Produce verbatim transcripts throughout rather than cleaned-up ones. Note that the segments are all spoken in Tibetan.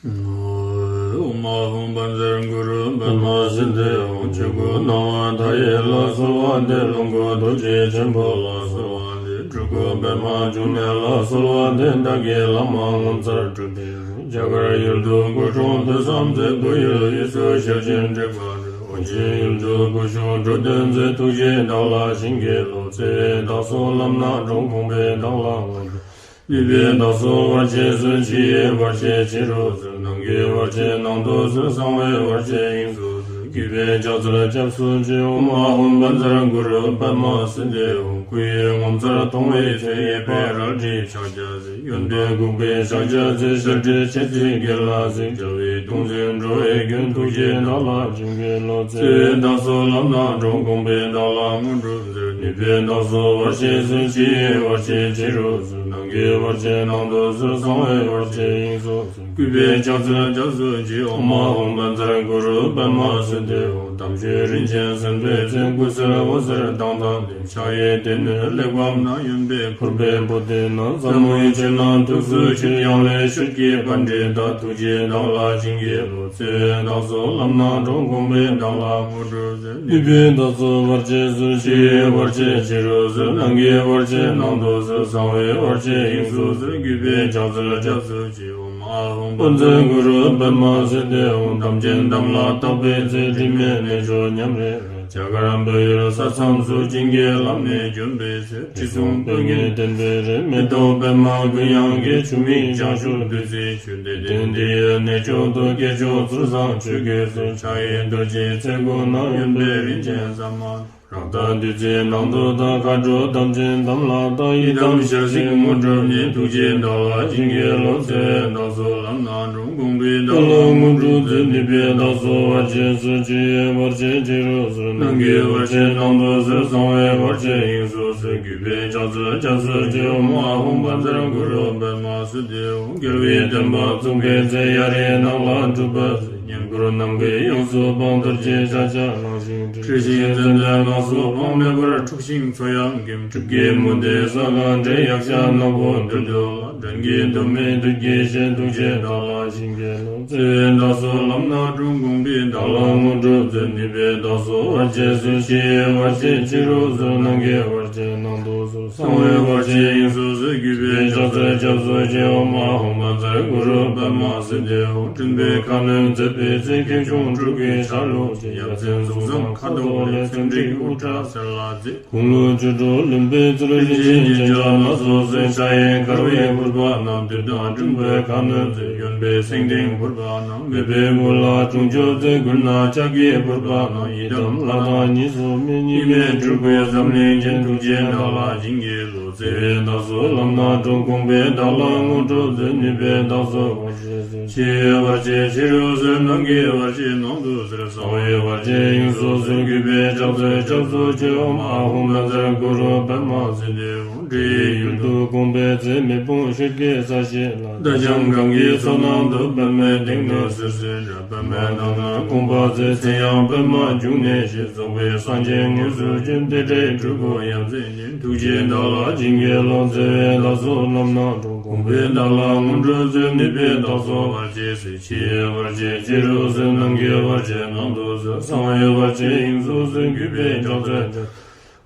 ཨོཾ་ཨཱཿཧཱུྃ་བཛྲ་གུ་རུ་པདྨ་སིདྡྷི་ཧཱུྃ། ཆོས་སྐུ་སྣང་བ་མཐའ་ཡས་ལ་གསོལ་བ་འདེབས། ལོངས་སྐུ་རྡོ་རྗེ་ཆེན་པོ་ལ་གསོལ་བ་འདེབས། སྤྲུལ་སྐུ་པདྨ་འབྱུང་གནས་ལ་གསོལ་བ་འདེབས། བདག་གིས་བླ་མ་ངོ་མཚར་སྤྲུལ་པའི་རྒྱ་གར་ཡུལ་དུ་སྐུ་འཁྲུངས་ཐོས་བསམ་མཛད། བོད་ཡུལ་དབུས་སུ་ཞལ་བྱོན་དྲེགས་པ་འདུལ། ཨོ་རྒྱན་ཡུལ་དུ་སྐུ་བཞུགས་འགྲོ་དོན་མཛད། ཐུགས་རྗེས་བདག་ལ་བྱིན་གྱིས་རློབས། བརྩེ་བས་བདག་སོགས་ལམ་སྣ་དྲོངས། དགོངས་པས་བདག་ལ་ངོ་སྤྲོད། ནུས་པས་བདག་སོགས་བར་ཆད་སོལ། ཕྱི་ཡི་བར་ཆད་ཕྱི་རུ་སོལ། ནང་གི་བར་ཆད་ནང་དུ་སོལ། གསང་བའི་བར་ཆད་དབྱིངས་སུ་སོལ། གུས་པས་ཕྱག་འཚལ་སྐྱབས་སུ་མཆི། ཨོཾ་ཨཱཿཧཱུྃ་བཛྲ་གུ་རུ་པདྨ་སིདྡྷི་ཧཱུྃ། སྐུ་ཡི་ངོ་མཚར་མཐོང་བའི་ཚེ། གཡས་པས་རལ་གྲིའི་ཕྱག་རྒྱ་གཟིགས། གཡོན་པས་འགུགས་པའི་ཕྱག་རྒྱ་མཛད། ཞལ་བགྲད་མཆེ་གཙིགས་གྱེན་ལ་གཟིགས། རྒྱལ་བའི་གདུང་འཛིན་འགྲོ་བའི་མགོན། ཐུགས་རྗེས་བདག་ལ་བྱིན་གྱིས་རློབས། བརྩེ་བས་བདག་སོགས་ལམ་སྣ་དྲོངས། དགོངས་པས་བདག་ལ་ངོ་སྤྲོད་མཛད། ནུས་པས་བདག་སོགས་བར་ཆད་སོལ། ཕྱི་ཡི་བར་ཆད་ཕྱི་རུ་སོལ། ནང་གི་བར་ཆད་ནང་དུ་སོལ། གསང་བའི་བར་ཆད་དབྱིངས་སུ་སོལ། གུས་པས་ཕྱག་འཚལ་སྐྱབས་སུ་མཆི། ཨོཾ་ཨཱཿཧཱུྃ་བཛྲ་གུ་རུ་པདྨ་སིདྡྷི་ཧཱུྃ། དམ་ཆོས་རིན་ཆེན་གསན་པའི་ཚེ། སྐུ་གསལ་འོད་ཟེར་མདངས་དང་ལྡན། ཕྱག་གཡས་སྡེ་སྣོད་གླེགས་བམ་བསྣམས། གཡོན་པས་ཕུར་པའི་པོ་ཏི་བསྣམས། ཟབ་མོའི་ཆོས་རྣམས་ཐུགས་སུ་ཆུད། ཡང་ལེ་ཤོད་ཀྱི་པཎྜི་ཏ། ཐུགས་རྗེས་བདག་ལ་བྱིན་གྱིས་རློབས། བརྩེ་བས་བདག་སོགས་ལམ་སྣ་དྲོངས། དགོངས་པས་བདག་ལ་ངོ་སྤྲོད་མཛད། ནུས་པས་བདག་སོགས་བར་ཆད་སོལ། ཕྱི་ཡི་བར་ཆད་ཕྱི་རུ་སོལ། ནང་གི་བར་ཆད་ནང་དུ་སོལ། གསང་བའི་བར་ཆད་དབྱིངས་སུ་སོལ། གུས་པས་ཕྱག་འཚལ་སྐྱབས་སུ་མཆི། ཨོཾ་ཨཱཿཧཱུྃ་བཛྲ་གུ་རུ་པདྨ་སིདྡྷི་ཧཱུྃ། དམ་ཅན་དམ་ལ་བཏགས་པའི་ཚེ། དྲི་མེད་གནས་མཆོག་ཉམས་རེ་རེ། རྒྱ་གར་བོད་ཡུལ་ས་མཚམས་སུ། བྱིན་གྱིས་བརླབས་ནས་བྱོན་པའི་ཚེ། དྲི་བསུང་སྤོས་ངད་ལྡན་པའི་རི། མེ་ཏོག་པདྨ་དགུན་ཡང་སྐྱེ། ཆུ་མིག་བྱང་ཆུབ་བདུད་རྩིའི་ཆུ། བདེ་ལྡན་འདི་ཡི་གནས་མཆོག་ཏུ། སྐྱེས་མཆོག་ཚུལ་བཟང་ཆོས་ཀྱི་སྲོལ། ཕྱག་གཡས་རྡོ་རྗེའི་ཚལ་སྒོ་ན། གཡོན་པས་རིན་ཆེན་ཟ་མ་ཏོག། རཀྟ་བདུད་རྩིའི་ནང་དུ་དག། མཁའ་འགྲོ་དམ་ཅན་དམ་ལ་བཏགས། ཡི་དམ་ཞལ་གཟིགས་དངོས་གྲུབ་བརྙེས། ཐུགས་རྗེས་བདག་ལ་བྱིན་གྱིས་རློབས། བརྩེ་བས་བདག་སོགས་ལམ་སྣ་དྲོངས། དགོངས་པས་བདག་ལ་ངོ་སྤྲོད་མཛད། ནུས་པས་བདག་སོགས་བར་ཆད་སོལ། ཕྱི་ཡི་བར་ཆད་ཕྱི་རུ་སོལ། ནང་གི་བར་ཆད་ནང་དུ་སོལ། གསང་བའི་བར་ཆད་དབྱིངས་སུ་སོལ། གུས་པས་ཕྱག་འཚལ་སྐྱབས་སུ་མཆི། ཨོཾ་ཨཱཿཧཱུྃ་བཛྲ་གུ་རུ་པདྨ་སིདྡྷི་ཧཱུྃ། རྒྱལ་བའི་བསྟན་པ་བཙུགས་པའི་ཚེ། གཡའ་རིའི་ནགས་ལ་སྒྲུབ་པ་མཛད། བསྙེན་བཀུར་ནམ་མཁའི་དབྱིངས་སུ་འཕངས། རྡོ་རྗེ་ཕྱག་རྒྱ་བླངས་ཤིང་བསྒྲིལ། འཁྲིལ་ཞིང་ཙན་དན་ནགས་སུ་འཕངས། མེ་འབར་འཁྲུགས་ཤིང་མཚོ་ཡང་འགེམས། སྲིབ་ཀྱི་མུ་སྟེགས་ས་གང་བསྒྲལ། ཡཀྴ་ནག་པོ་བདུད་འདུལ་ལ། སྦྲང་གི་གདོང་མའི་བདུད་ཀྱིས་བཤན། ཐུགས་རྗེས་བདག་ལ་བྱིན་གྱིས་རློབས། བརྩེ་བས་བདག་སོགས་ལམ་སྣ་དྲོངས། དགོངས་པས་བདག་ལ་ངོ་སྤྲོད་མཛད། ནུས་པས་བདག་སོགས་བར་ཆད་སོལ། ཕྱི་ཡི་བར་ཆད་ཕྱི་རུ་སོལ། ནང་གི་བར་ཆད་ནང་དུ་སོལ། གསང་བའི་བར་ཆད་དབྱིངས་སུ་སོལ། གུས་པས་ཕྱག་འཚལ་སྐྱབས་སུ་མཆི། ཨོཾ་ཨཱཿཧཱུྃ་བཛྲ་གུ་རུ་པདྨ་སིདྡྷི་ཧཱུྃ། སྤྲུལ་པའི་ཁ་གནོན་མཛད་པའི་ཚེ། ཁེངས་སྐྱུང་འབྲུག་གི་ཆ་ལུགས་ཅན། ཡ་མཚན་གཟུགས་བཟང་ཁ་དོག་ལེགས། ཚེམས་འགྲིག་དབུ་སྐྲ་སེར་ལ་མཛེས། དགུང་ལོ་བཅུ་དྲུག་ལོན་པའི་ཚེ། རིན་ཆེན་རྒྱན་ཆ་སྣ་ཚོགས་གསོལ། ཕྱག་གཡས་འཁར་བའི་ཕུར་པ་བསྣམས། བདུད་དང་འགྲན་པའི་ཁ་གནོན་མཛད། གཡོན་པས་སེང་ལྡེང་ཕུར་པ་བསྣམས། མེས་པོའི་མགོ་ལ་དྲུང་ཆོག་མཛད། མགུལ་ན་ལྕགས་ཀྱི་ཕུར་པ་བསྣམས། ཡི་དམ་ལྷ་དང་གཉིས་སུ་མེད། གཉིས་མེད་སྤྲུལ་སྐུའི་འཛམ་གླིང་རྒྱན། ཐུགས་རྗེས་བདག་ལ་བྱིན་གྱིས་རློབས། བརྩེ་བས་བདག་སོགས་ལམ་སྣ་དྲོངས། དགོངས་པས་བདག་ལ་ངོ་སྤྲོད་མཛད། ནུས་པས་བདག་སོགས་བར་ཆད་སོལ། ཕྱི་ཡི་བར་ཆད་ཕྱི་རུ་སོལ། ནང་གི་བར་ཆད་ནང་དུ་སོལ། གསང་བའི་བར་ཆད་དབྱིངས་སུ་སོལ། གུས་པས་ཕྱག་འཚལ་སྐྱབས་སུ་མཆི། ཨོཾ་ཨཱཿཧཱུྃ་བཛྲ་གུ་རུ་པདྨ་སིདྡྷི་ཧཱུྃ། འདྲེ་ཡི་ཡུལ་དུ་འཁོན་པའི་ཚེ། མེ་དཔུང་ཤོད་ཀྱི་ས་གཞི་ལ། རྟ་རྐྱང་གང་གི་མཚོ་ནང་དུ། པདྨའི་སྟེང་ན་བསིལ་བསིལ་འདྲ། པདྨའི་ནང་ན་འཁོན་པ་ཚེ། མཚན་ཡང་པདྨ་འབྱུང་གནས་ཞེས། རྫོགས་པའི་སངས་རྒྱས་དངོས་སུ་བྱོན། དེ་འདྲའི་སྤྲུལ་སྐུ་ཡ་མཚན་ཅན། ཐུགས་རྗེས་བདག་ལ་བྱིན་གྱིས་རློབས། བརྩེ་བས་བདག་སོགས་ལམ་སྣ་དྲོངས། དགོངས་པས་བདག་ལ་ངོ་སྤྲོད་མཛད། ནུས་པས་བདག་སོགས་བར་ཆད་སོལ། ཕྱི་ཡི་བར་ཆད་ཕྱི་རུ་སོལ། ནང་གི་བར་ཆད་ནང་དུ་སོལ། གསང་བའི་བར་ཆད་དབྱིངས་སུ་སོལ། གུས་པས་ཕྱག་འཚལ་ཕྱག་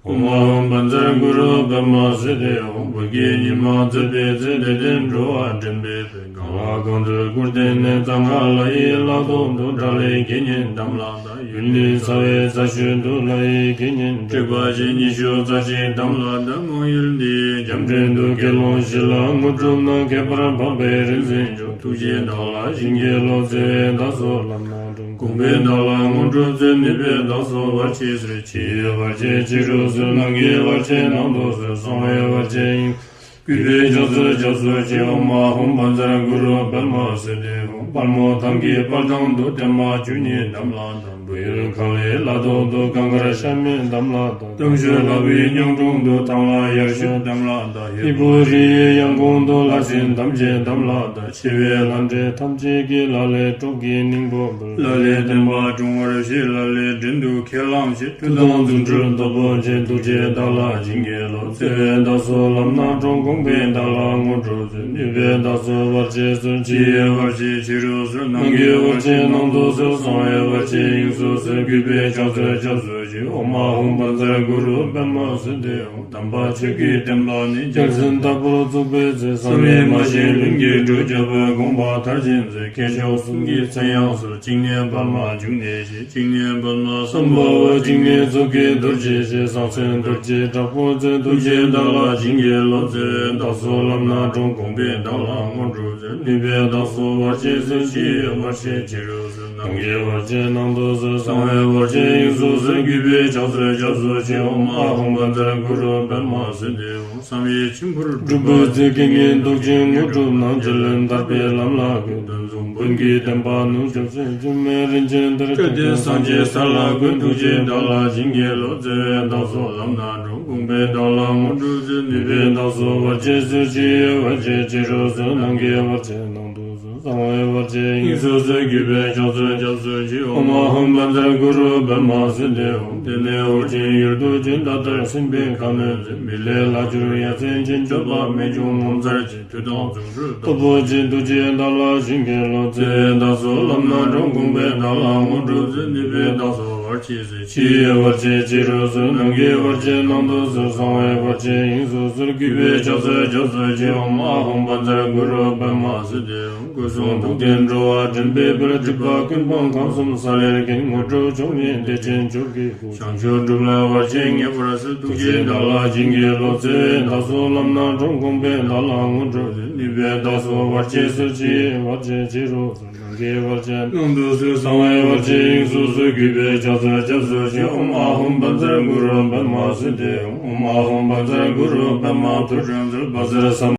ཨོཾ་ཨཱཿཧཱུྃ་བཛྲ་གུ་རུ་པདྨ་སིདྡྷི་ཧཱུྃ། བོད་ཀྱི་ཉི་མ་མཛད་པའི་ཚེ། དད་ལྡན་འགྲོ་བ་འདྲེན་པའི་དཔལ། གང་ལ་གང་འདུལ་སྐུར་བསྟན་ནས། གཙང་ཁ་ལ་ཡི་ལ་ཐོག་ཏུ། དགྲ་ལྷའི་དགེ་བསྙེན་དམ་ལ་བཏགས། ཡུལ་ནི་ཚ་བའི་ས་ཤོད་དུ། ལྷ་ཡི་དགེ་བསྙེན་དྲེགས་པ་ཆེ། ཉི་ཤུ་རྩ་གཅིག་དམ་ལ་བཏགས། མང་ཡུལ་འདི་ཡི་རྒྱ་འདྲེན་དུ། དགེ་སློང་བཞི་ལ་དངོས་གྲུབ་གནང་། ཁྱད་པར་འཕགས་པའི་རིག་འཛིན་མཆོག། ཐུགས་རྗེས་བདག་ལ་བྱིན་གྱིས་རློབས། བརྩེ་བས་བདག་སོགས་ལམ་སྣ་དྲོངས། དགོངས་པས་བདག་ལ་ངོ་སྤྲོད་མཛད། ནུས་པས་བདག་སོགས་བར་ཆད་སོལ། ཕྱི་ཡི་བར་ཆད་ཕྱི་རུ་སོལ། ནང་གི་བར་ཆད་ནང་དུ་སོལ། གསང་བའི་བར་ཆད་དབྱིངས། གུས་པས་ཕྱག་འཚལ་སྐྱབས་སུ་མཆི། ཨོཾ་ཨཱཿཧཱུྃ་བཛྲ་གུ་རུ་པདྨ་སིདྡྷི་ཧཱུྃ། དཔལ་མོ་ཐང་གི་དཔལ་ཐང་དུ། བརྟན་མ་བཅུ་གཉིས་དམ་ལ་བཏགས། ཡུལ་གངས་རིའི་ལ་ཐོག་ཏུ་གངས་དཀར་ཤ་མེད་འདམ་ལ་བརྡབ། གཏམ་ཤོད་ལྷ་བུའི་སྙིང་དྲུང་དུ་ཐང་ལྷ་ཡར་ཞུད་འདམ་ལ་བརྡབ། ཧི་བུ་རི་ཡི་ཡང་གོང་དུ་ལྷ་སྲིན་འདམ་བྱེད་འདམ་ལ་བརྡབ། ཆེ་བའི་ལྷ་འདྲེ་ཐམས་ཅད་ཀྱིས་ལ་ལས་སྲོག་གི་སྙིང་པོ་འབུལ། ལ་ལས་བསྟན་པ་སྲུང་བར་བཞེས། ལ་ལས་བྲན་དུ་ཁས་བླངས་བྱེད། མཐུ་དང་རྫུ་འཕྲུལ་སྟོབས་པོ་ཆེ། ཐུགས་རྗེས་བདག་ལ་བྱིན་གྱིས་རློབས། བརྩེ་བས་བདག་སོགས་ལམ་སྣ་དྲོངས། དགོངས་པས་བདག་ལ་དངོས་གྲུབ་སྩོལ། ནུས་པས་བདག་སོགས་བར་ཆད་སོལ། ཕྱི་ཡི་བར་ཆད་ཕྱི་རུ་སོལ། ནང་གི་བར་ཆད་ནང་དུ་སོལ། གསང་བའི་བར་ཆད་དབྱིངས་སུ་སོལ། གུས་པས་ཕྱག་འཚལ་སྐྱབས་སུ་མཆི། ཨོཾ་ཨཱཿཧཱུྃ་བཛྲ་གུ་རུ་པདྨ་སིདྡྷི་ཧཱུྃ། དམ་པ་ཆོས་ཀྱི་བསྟན་པ་ནི། རྒྱལ་མཚན་ལྟ་བུར་བཙུགས་པའི་ཚེ། བསམ་ཡས་མ་བཞེངས་ལྷུན་གྱིས་གྲུབ། རྒྱལ་པོའི་དགོངས་པ་མཐར་ཕྱིན་ཚེ། སྐྱེས་མཆོག་གསུམ་གྱི་མཚན་ཡང་གསོལ། གཅིག་ནས་པདྨ་འབྱུང་གནས་ཞེས། གཅིག་ནས་པདྨ་སམྦྷ་ཝ། གཅིག་ནས་མཛུབ་ཀྱི་རྡོ་རྗེ་ཞེས། གསང་མཚན་རྡོ་རྗེ་དྲག་པོ་མཛད། ཐུགས་རྗེས་བདག་ལ་བྱིན་གྱིས་རློབས། བརྩེ་བས་བདག་སོགས་ལམ་སྣ་དྲོངས། དགོངས་པས་བདག་ལ་དངོས་གྲུབ་སྩོལ། ནུས་པས་བདག་སོགས་བར་ཆད་སོལ། ཕྱི་ཡི་བར་ཆད་ཕྱི་རུ་སོལ། ནང་གི་བར་ཆད་ནང་དུ་སོལ། གསང་བའི་བར་ཆད་དབྱིངས་སུ་སོལ། གུས་པས་ཕྱག་འཚལ་སྐྱབས་སུ་མཆི། ཨོཾ་ཨཱཿཧཱུྃ་བཛྲ་གུ་རུ་པདྨ་སིདྡྷི་ཧཱུྃ། བསམ་ཡས་མཆིམས་ཕུར་སྒྲུབ་པའི་ཚེ། དགེ་བསྙེན་མདོག་ཅན་དངོས་གྲུབ་སྣང་། རྗེ་བློན་ཐར་པའི་ལམ་ལ་བཀོད། གདོན་གཟུགས་བོན་གྱི་བསྟན་པ་ནུབ་བྱ་སྲིད། སྒྱུ་མའི་རིན་ཆེན་གཏེར་བཅས་ཏེ། སངས་རྒྱས་ས་ལ་བཀོད། ཐུགས་རྗེས་བདག་ལ་བྱིན་གྱིས་རློབས། བརྩེ་བས་བདག་སོགས་ལམ་སྣ་དྲོངས། དགོངས་པས་བདག་ལ་དངོས་གྲུབ་སྩོལ། ནུས་པས་བདག་སོགས་བར་ཆད་སོལ། ཕྱི་ཡི་བར་ཆད་ཕྱི་རུ་སོལ། ནང་གི་བར་ཆད་ནང་དུ་སོལ། གསང་བའི་བར་ཆད་དབྱིངས་སུ་སོལ། གུས་པས་ཕྱག་འཚལ་སྐྱབས་སུ་མཆི། ཨོཾ་ཨཱཿཧཱུྃ་བཛྲ་གུ་རུ་པདྨ་སིདྡྷི་ཧཱུྃ། དེ་ནས་འོག་ཆེན་ཡུལ་དུ་བྱོན། ད་ལྟར་སེམས་དཔའི་ཁ་གནོན་མཛད། མི་ལས་ལྷག་གྱུར་ཡ་མཚན་ཅན། སྤྱོད་པ་རྨད་བྱུང་ངོ་མཚར་ཅན། མཐུ་དང་རྫུ་འཕྲུལ་སྟོབས་པོ་ཆེ། ཐུགས་རྗེས་བདག་ལ་བྱིན་གྱིས་རློབས། བརྩེ་བས་བདག་སོགས་ལམ་སྣ་དྲོངས། དགོངས་པས་བདག་ལ་དངོས་གྲུབ་སྩོལ། ནུས་པས་བདག་སོགས་བར་ཆད་སོལ། ཕྱི་ཡི་བར་ཆད་ཕྱི་རུ་སོལ། ནང་གི་བར་ཆད་ནང་དུ་སོལ། གསང་བའི་བར་ཆད་དབྱིངས་སུ་སོལ། གུས་པས་ཕྱག་འཚལ་སྐྱབས་སུ་མཆི། ཨོཾ་ཨཱཿཧཱུྃ་བཛྲ་གུ་རུ་པདྨ་སིདྡྷི་ཧཱུྃ། སྐུ་གསུང་ཐུགས་ལྡན་འགྲོ་བ་འདྲེན་པའི་དཔལ། སྒྲིབ་པ་ཀུན་སྤངས་ཁམས་གསུམ་ས་ལེར་མཁྱེན། དངོས་གྲུབ་མཆོག་བརྙེས་བདེ་ཆེན་མཆོག་གི་སྐུ། བྱང་ཆུབ་སྒྲུབ་ལ་བར་ཆད་ངེས་པར་སེལ། ཐུགས་རྗེས་བདག་ལ་བྱིན་གྱིས་རློབས། བརྩེ་བས་བདག་སོགས་ལམ་སྣ་དྲོངས། དགོངས་པས་བདག་ལ་དངོས་གྲུབ་སྩོལ། ནུས་པས་བདག་སོགས་བར་ཆད་སོལ། ཕྱི་ཡི་བར་ཆད་ཕྱི་རུ་སོལ། ནང་གི་བར་ཆད་ནང་དུ་སོལ། གསང་བའི་བར་ཆད་དབྱིངས་སུ་སོལ། གུས་པས་ཕྱག་འཚལ་སྐྱབས་སུ་མཆི། ཨོཾ་ཨཱཿཧཱུྃ་བཛྲ་གུ་རུ་པདྨ་སིདྡྷི་ཧཱུྃ། ཨོཾ་ཨཱཿཧཱུྃ་བཛྲ་གུ་རུ་པདྨ་ཐོད་ཕྲེང་རྩལ། བཛྲ་སམ།